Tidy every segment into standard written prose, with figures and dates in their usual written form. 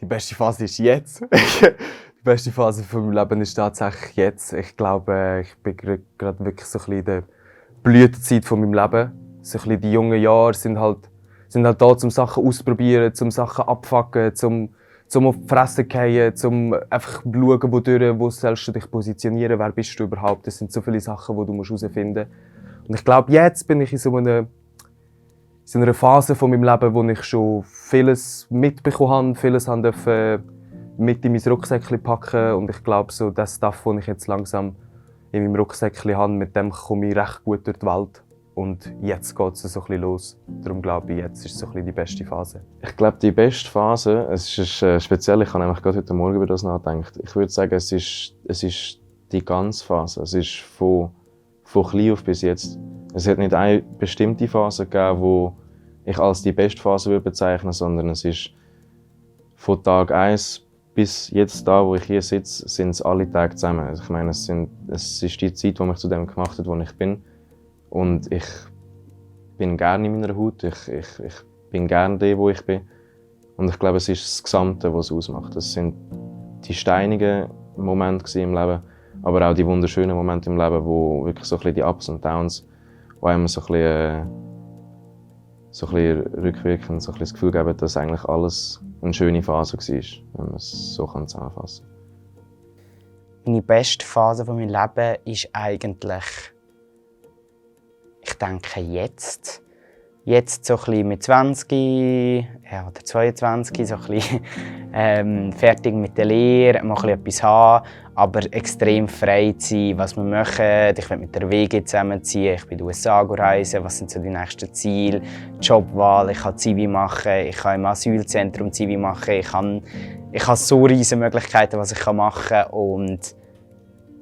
Die beste Phase ist jetzt. Die beste Phase von meinem Leben ist tatsächlich jetzt. Ich glaube, ich bin gerade wirklich so ein bisschen in der Blütezeit von meinem Leben. So ein bisschen die jungen Jahre sind halt da, um Sachen auszuprobieren, um Sachen abzufacken, um auf die Fresse zu fallen, um einfach zu schauen, wo sollst du dich positionieren, wer bist du überhaupt. Das sind so viele Sachen, die du herausfinden musst. Und ich glaube, jetzt bin ich in so einer Phase von meinem Leben, wo ich schon vieles mitbekommen habe, vieles durfte mit in mein Rucksäckchen packen. Und ich glaube, so das Stuff, das ich jetzt langsam in meinem Rucksäckchen habe, mit dem komme ich recht gut durch die Welt. Und jetzt geht es so ein bisschen los. Darum glaube ich, jetzt ist so ein bisschen die beste Phase. Ich glaube, die beste Phase, es ist speziell, ich habe nämlich gerade heute Morgen über das nachgedacht. Ich würde sagen, es ist die ganze Phase. Es ist von klein auf bis jetzt. Es hat nicht eine bestimmte Phase gegeben, die ich als die beste Phase würde bezeichnen, sondern es ist von Tag 1 bis jetzt da, wo ich hier sitze, sind es alle Tage zusammen. Also ich meine, es ist die Zeit, die mich zu dem gemacht hat, wo ich bin. Und ich bin gerne in meiner Haut. Ich bin gerne der, wo ich bin. Und ich glaube, es ist das Gesamte, was es ausmacht. Es sind die steinigen Momente im Leben, aber auch die wunderschönen Momente im Leben, wo wirklich so ein bisschen die Ups und Downs, wo einem so ein bisschen rückwirkend so ein bisschen das Gefühl geben, dass eigentlich alles eine schöne Phase war, wenn man es so zusammenfassen kann. Meine beste Phase von meinem Leben ist eigentlich, ich denke jetzt. Jetzt so ein bisschen mit 20 oder 22, so ein bisschen, fertig mit der Lehre, mal ein bisschen etwas haben, aber extrem frei zu sein, was wir machen. Ich will mit der WG zusammenziehen, ich bin in die USA reisen, was sind so die nächsten Ziele, Jobwahl, ich kann Zivi machen, ich kann im Asylzentrum Zivi machen, ich habe so riesige Möglichkeiten, was ich machen kann und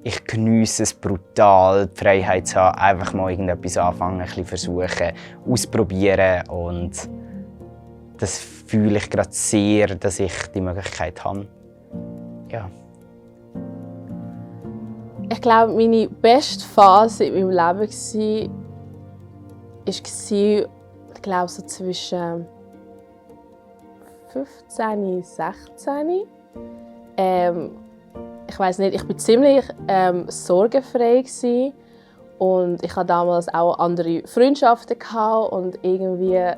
ich geniesse es brutal, die Freiheit zu haben, einfach mal irgendetwas anfangen, ein bisschen versuchen, ausprobieren und das fühle ich gerade sehr, dass ich die Möglichkeit habe. Ja. Ich glaube, meine beste Phase in meinem Leben war, ich glaube, so zwischen 15 und 16. Ich weiß nicht, ich war ziemlich sorgenfrei gewesen. Und ich hatte damals auch andere Freundschaften gehabt und irgendwie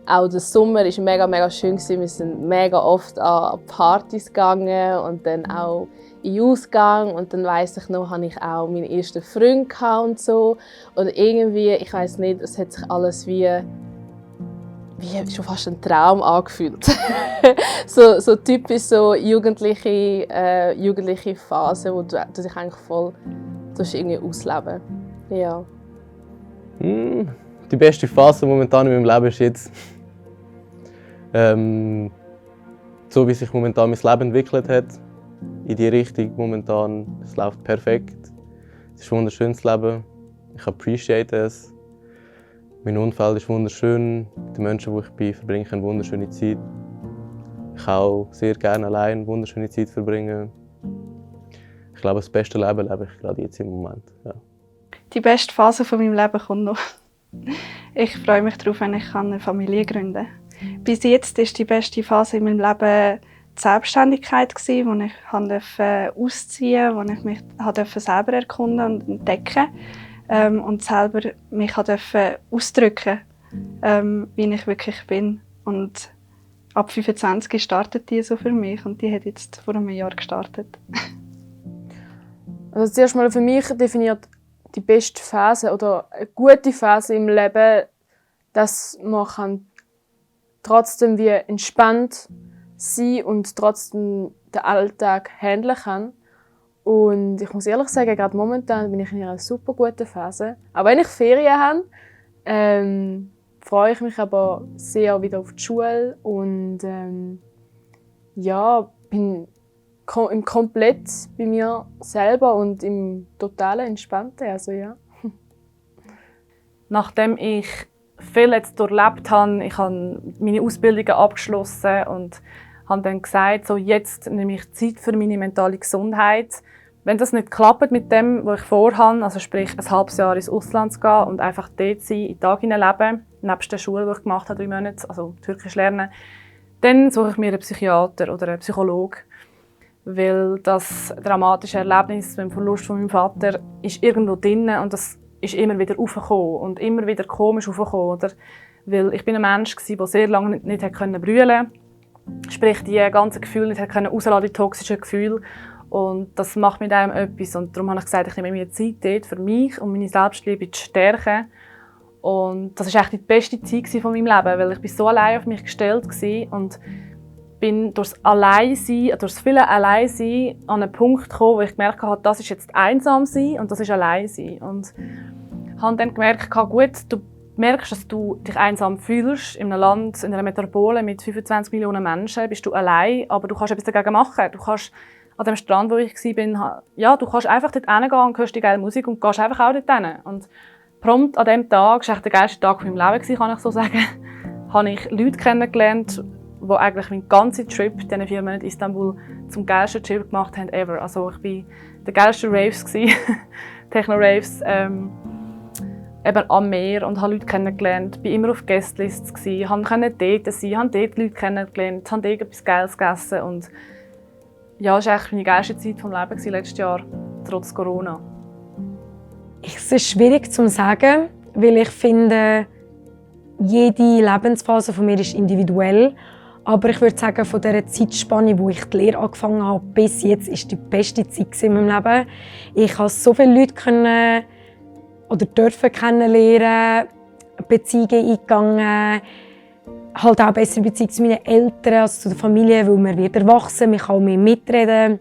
auch der Sommer war mega schön gewesen. Wir sind mega oft an Partys gegangen und dann auch in den Ausgang und dann weiss ich noch, hatte ich auch meinen ersten Freund gehabt und so und irgendwie, ich weiß nicht, es hat sich alles wie schon fast ein Traum angefühlt. so typisch so jugendliche Phase, wo du dich eigentlich voll irgendwie ausleben. Ja. Die beste Phase momentan in meinem Leben ist jetzt so wie sich momentan mein Leben entwickelt hat. In die Richtung momentan. Es läuft perfekt. Es ist ein wunderschönes Leben. Ich appreciate es. Mein Umfeld ist wunderschön. Die Menschen, wo ich bin, verbringen eine wunderschöne Zeit. Ich kann auch sehr gerne allein eine wunderschöne Zeit verbringen. Ich glaube, das beste Leben lebe ich gerade jetzt im Moment. Ja. Die beste Phase von meinem Leben kommt noch. Ich freue mich darauf, wenn ich eine Familie gründen kann. Bis jetzt war die beste Phase in meinem Leben die Selbstständigkeit, wo ich ausziehen durfte, wo ich mich selber erkunden und entdecken und selber mich ausdrücken wie ich wirklich bin. Und ab 25 startet die so für mich und die hat jetzt vor einem Jahr gestartet. Also zuerst mal für mich definiert die beste Phase oder eine gute Phase im Leben, dass man trotzdem wie entspannt sein und trotzdem den Alltag handeln kann. Und ich muss ehrlich sagen, gerade momentan bin ich in einer super guten Phase. Auch wenn ich Ferien habe, freue ich mich aber sehr wieder auf die Schule und bin komplett bei mir selber und im totalen Entspannten. Also, ja. Nachdem ich viel jetzt durchlebt habe, ich habe meine Ausbildungen abgeschlossen und habe dann gesagt, so jetzt nehme ich Zeit für meine mentale Gesundheit. Wenn das nicht klappt mit dem, was ich vorhabe, also sprich ein halbes Jahr ins Ausland zu gehen und einfach dort sein, in den Tag hineinleben, nebst der Schule, die ich gemacht habe, 3 Monate, also Türkisch lernen, dann suche ich mir einen Psychiater oder einen Psychologen. Weil das dramatische Erlebnis mit dem Verlust von meinem Vater ist irgendwo drin und das ist immer wieder aufgekommen und immer wieder komisch aufgekommen. Oder? Weil ich bin ein Mensch war, der sehr lange nicht brüllen konnte. Sprich, die ganzen Gefühle nicht rauslassen, die toxischen Gefühle. Und das macht mit einem etwas. Und darum habe ich gesagt, ich nehme mir Zeit dort für mich, um meine Selbstliebe zu stärken. Und das war echt die beste Zeit von meinem Leben, weil ich so allein auf mich gestellt war und bin durch das viele Alleinsein an einen Punkt gekommen, wo ich gemerkt habe, das ist jetzt einsam sein und das ist allein sein. Und habe dann gemerkt, gut, du merkst, dass du dich einsam fühlst in einem Land, in einer Metropole mit 25 Millionen Menschen, bist du allein, aber du kannst etwas dagegen machen. Du kannst an dem Strand, wo ich war, ja, du kannst einfach dort hingehen und hörst die geile Musik und gehst einfach auch dort hin. Und prompt an diesem Tag, das war der geilste Tag von meinem Leben, kann ich so sagen, habe ich Leute kennengelernt, die eigentlich meinen ganzen Trip, diese 4 Monate in Istanbul, zum geilsten Trip gemacht haben ever. Also ich war der geilste Raves, Techno-Raves, eben am Meer und habe Leute kennengelernt, war immer auf Guestlists, konnte daten sein, habe dort Leute kennengelernt, habe dort etwas Geiles gegessen und ja, das war eigentlich meine geilste Zeit des Lebens letztes Jahr, trotz Corona. Es ist schwierig zu sagen, weil ich finde, jede Lebensphase von mir ist individuell. Aber ich würde sagen, von dieser Zeitspanne, wo ich die Lehre angefangen habe, bis jetzt, ist die beste Zeit in meinem Leben. Ich habe so viele Leute dürfen kennenlernen, Beziehungen eingegangen, halt auch bessere Beziehungen zu meinen Eltern, also zu der Familie, weil man wird erwachsen, man kann auch mehr mitreden.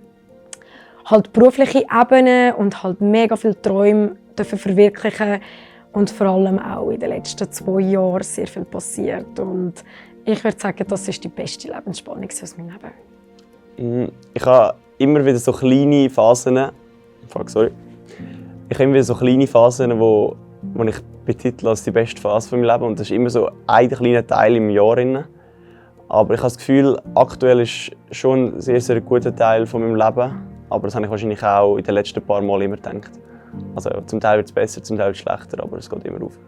Halt berufliche Ebenen und halt mega viele Träume dürfen verwirklichen. Und vor allem auch in den letzten 2 Jahren sehr viel passiert. Und ich würde sagen, das ist die beste Lebensspanne aus meinem Leben. Ich habe immer wieder so kleine Phasen, wo ich betitle als die beste Phase von meinem Leben. Und das ist immer so ein kleiner Teil im Jahr. Aber ich habe das Gefühl, aktuell ist schon ein sehr, sehr guter Teil von meinem Leben. Aber das habe ich wahrscheinlich auch in den letzten paar Mal immer gedacht. Also zum Teil wird es besser, zum Teil wird es schlechter, aber es geht immer auf.